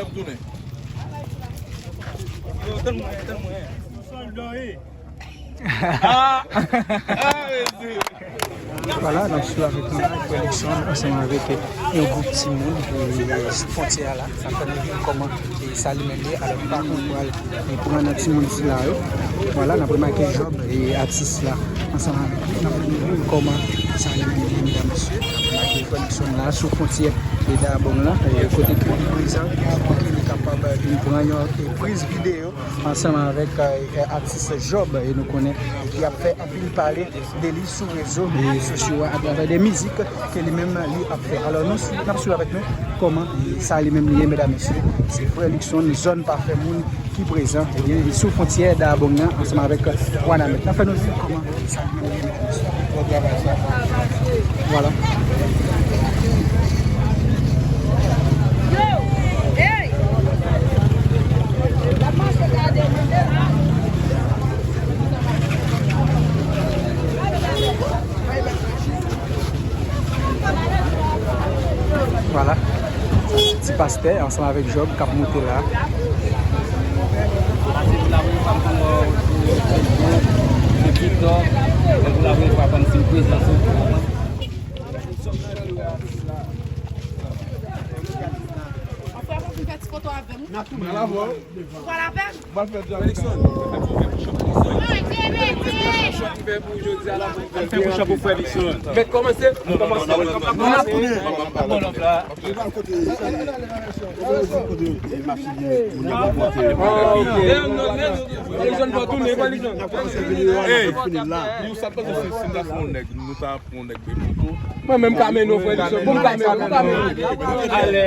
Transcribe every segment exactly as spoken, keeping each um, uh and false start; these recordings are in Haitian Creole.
Ap tounen. Yo, tann mwen, tann mwen. Sou sòl dòye. Ah! Ah, mesye! Vwala, n ap swiv avèk nou la, Frè Luckson, ansanm avèk, eh, yon gwoup timoun, eh, fwontyè a la. N ap fè nou vin kòman, eh, sa li menm ye. Alò, nou pa konn pral, eh, pran nan timoun sila yo. Vwala, n ap remake Job, eh, atis la, ansanm avèk nou. N ap fè nou vin kòman sa li menm ye, medam, mesye. N ap remake Frè Luckson la, sou fwontyè, eh, Dabong lan, eh, kote ke li prezan, pou ke li kapab, eh, vin pran yon, eh, priz videyo ansanm avèk, eh, atis Job, e nou konnen ki ap fè anpil pale de li sou rezo sosyo a atravè de mizik ke li menm li ap fè. Alò, nou swi-, n ap swiv avèk nou kòman sa li menm li ye, medam, mesye. Se Frè Luckson, zòn pa fè moun ki prezan, ebyen, li sou fwontyè Dabong nan, ansanm avèk Wanament. N ap fè nou swiv kòman sa li menm li ye, medam, mesye. Bon travay sa. Vwala. Vwala. Ti pastè ansanm avèk Job k ap moute la. Mwen fè pou Frè Luckson. Mèt kòmanse. Kòmanse. Frè Luckson, pa tounen, Frè Luckson. Hey, nou sa panse se si n ta fè yon nèg, nou ta pran yon nèg de moto. Mwen menm ka mennen w, Frè Luckson. Bon, m ka mennen w, m ka mennen w. Alè.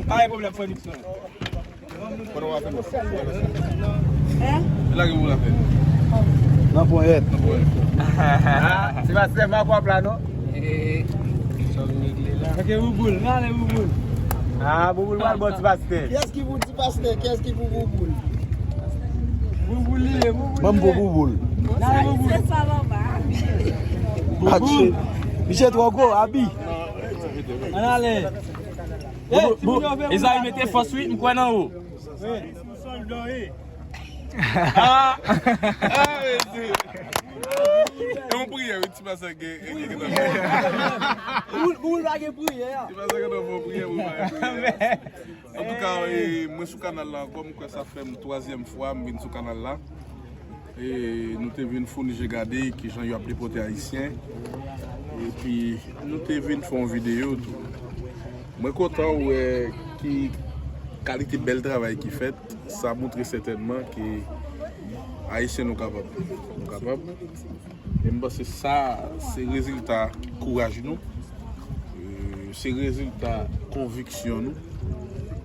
Pa gen pwoblèm, Frè Luckson. Lage pou l ap fè. Nan ponyèt. Nan ponyèt. Se pa sèlman kwap la, non? Sa m regle la. Ok, Bouboul, n ale, Bouboul. Ah, Bouboul pral bon ti pastè. Kiyès ki pou ti pastè? Kiyès ki pou Bouboul? Bouboul li ye, Bouboul. Ban m pou Bouboul. N ale, Bouboul. Atye. Misye twò gwo, Abi. Ann ale. Bou-, bou-, Ezayi mete fòs wi, m kwè nan ou. Wi. Ah! Ah, mesye! E yon priyè, wi, ti pastè gen, gen, gen, gen. Ou, ou lage priyè a. Ti pastè gen yon priyè, wi, priyè. Antouka, e, mwen sou kanal la ankò, m kwè sa fè m twazyèm fwa m vin sou kanal la. E nou te vin founi je gade kijan yo ap depòte Ayisyen. Epi nou te vin fè yon videyo tou. Mwen kontan wè ki kalite bèl travay ki fèt. Sa montre sètènman ke Ayisyen nou kapab. Nou kapab. E m panse sa se rezilta kouraj nou. E se rezilta konviksyon nou.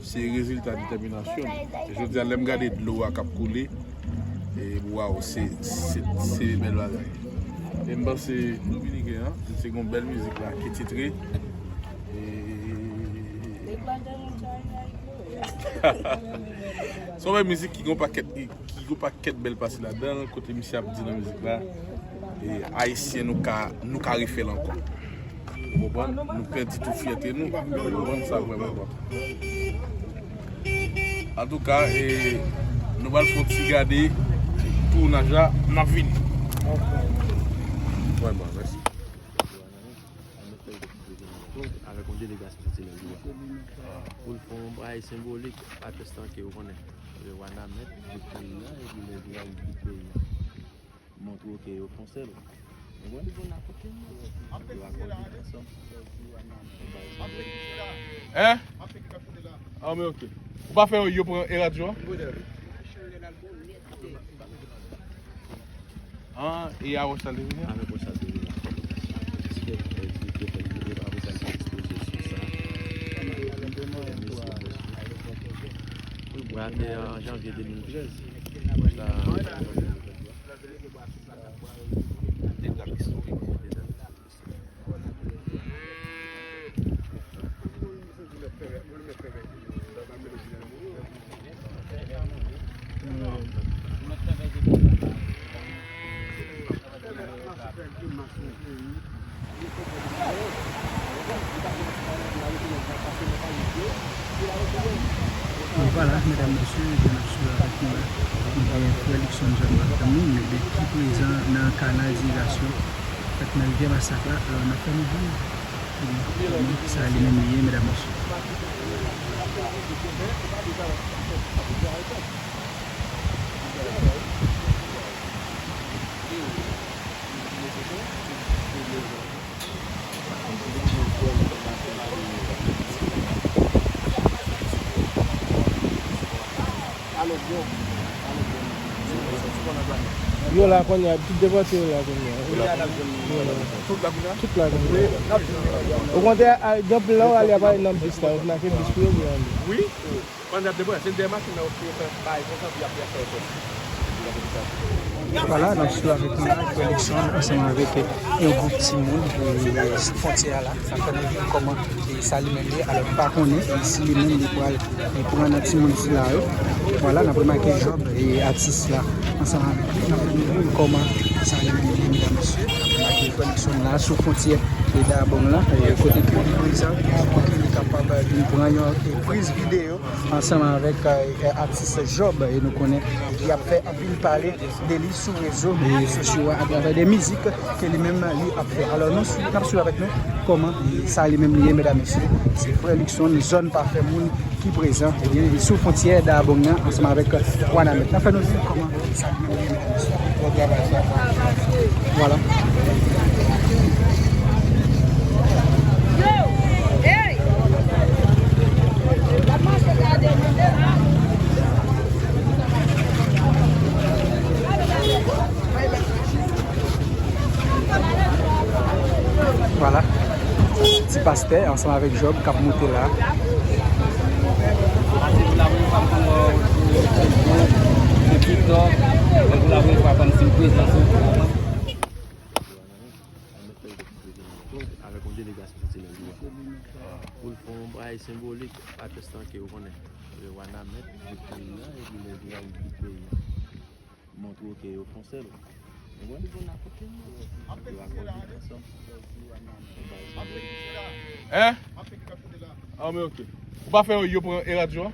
Se rezilta detèminasyon nou. E jodi a, lè m gade dlo a k ap koule, e, waw, se, se, se bèl bagay. E m panse Dominiken an, se gon bèl mizik la ki titre. E, se yon bèl mizik ki gon pakèt, ki gon pakèt bèl pase ladan l, kote misye ap di nan mizik la, e, Ayisyen nou ka, nou ka refè l ankò. Ou konprann? Nou pèdi tout fyète nou. Ou konprann sa vrèman bon. Antouka, e, nou pral fè yon ti gade tounaj la, n ap vini. Vrèman, mèsi. Avèk yon delegasyon soti nan Giyàn. Pou l fè yon bagay senbolik, atestan ke yo konnen. Wanament, tout peyi a, epi lè yo al tout peyi a. Montre w ke yo fè yon sèl. Konprann? Yo akòde ansanm. Hein? Ah, men ok. Ou pa fè yo pran eradyo a? Ah, e a Wòch Salde vini? Avèk Wòch Salde vini. Paske, eh, li te fè videyo, apre sa, li te ekspoze sou sa. Mwen ate an janvye de mil trèz. Mwen ta E vwala, medam, mesye, ebyen, n ap swiv avèk nou la. Nou gen frè Luckson John Martin, nou, ebyen, ki prezan nan kanal Dirigasyon, fèt nan rivyè Masak la. Alò, n ap fè nou viv, ebyen, kòman sa li menm li ye, medam, mesye. Yo la kounye a, tout depòte yo la kounye a. Yo la. Tout la kounye a. Okontrè, a, gen anpil lè w ale a pa nan bis la, yo vin ak bis pou yo vin ale. Pandan y ap deplase, se dèyè machin nan yo fè bay konsa, pou y ap fè sòti. Vwala, n ap swiv avèk nou la, frè Luckson ansanm avèk, e, yon gwoup timoun, e, sou fwontyè a la. N ap fè nou viv kòman, e, sa li menm ye. Alò, nou pa konnen, e, si li menm li pral, e, pran nan timoun sila yo. Vwala, n ap remake Job, e, atis la, ansanm avèk li. N ap fè nou viv kòman sa li menm ye, medam, mesye. N ap remake frè Luckson la, sou fwontyè, e, Dabong la, e, kote ke li prezan, pou ke li kapab vin pran yon, e, priz videyo ansanm avèk, e, atis Job, e nou konnen y ap fè anpil pale de li sou rezo, e, sosyo a, atravè de mizik ke li menm li ap fè. Alò, nou swi-, n ap swiv avèk nou kòman, e, sa li menm li ye, medam, mesye. Se frè Luckson, zòn Pafè Moun, ki prezan, ebyen, li sou fwontyè Dabong nan, ansanm avèk Wanament. N ap fè nou viv kòman sa li menm li ye, medam, mesye. Bon travay, sa. Vwala. Vwala. Ti pastè ansanm avèk Job k ap moute la. Avèk yon delegasyon soti nan Juba. Pou l fè yon bagay senbolik, atestan ke yo konnen. Wanament, tout peyi a, epi lè yo vin tout peyi a. Montre w ke yo fon sèl. Ou konprann? Yo akòde ansanm. Hein? Ah, men ok. Ou pa fè yo pran e radyo a?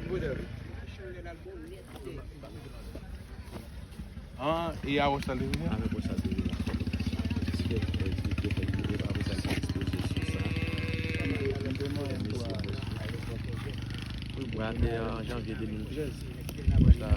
Ah, e a wòch la te vini? Avèk wòch la te vini. Yo fè videyo, apre sa, yo fè ekspoze sou sa. Fè mesye fè sou sa. Wi, mwen ate an janvye de mil trèz. Wòch la.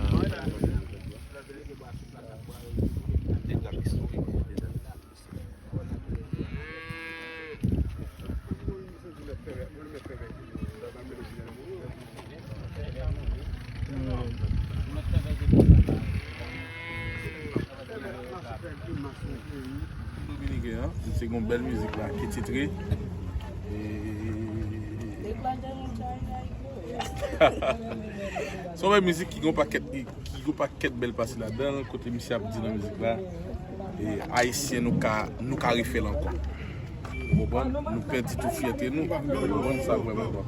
Dominiken an, se yon bèl mizik la ki titre. E se yon bèl mizik ki gon pakèt ki gon pakèt bèl pase ladan l, kote misye ap di nan mizik la, e, Ayisyen, nou ka, nou ka refè l ankò. Ou konprann? Nou pèdi tout fyète nou. Ou konprann sa vrèman bon.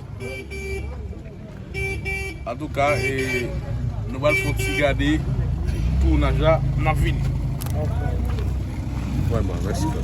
Antouka, e, nou pral fè yon ti gade tounaj la, n ap vini. Vrèman, mèsi.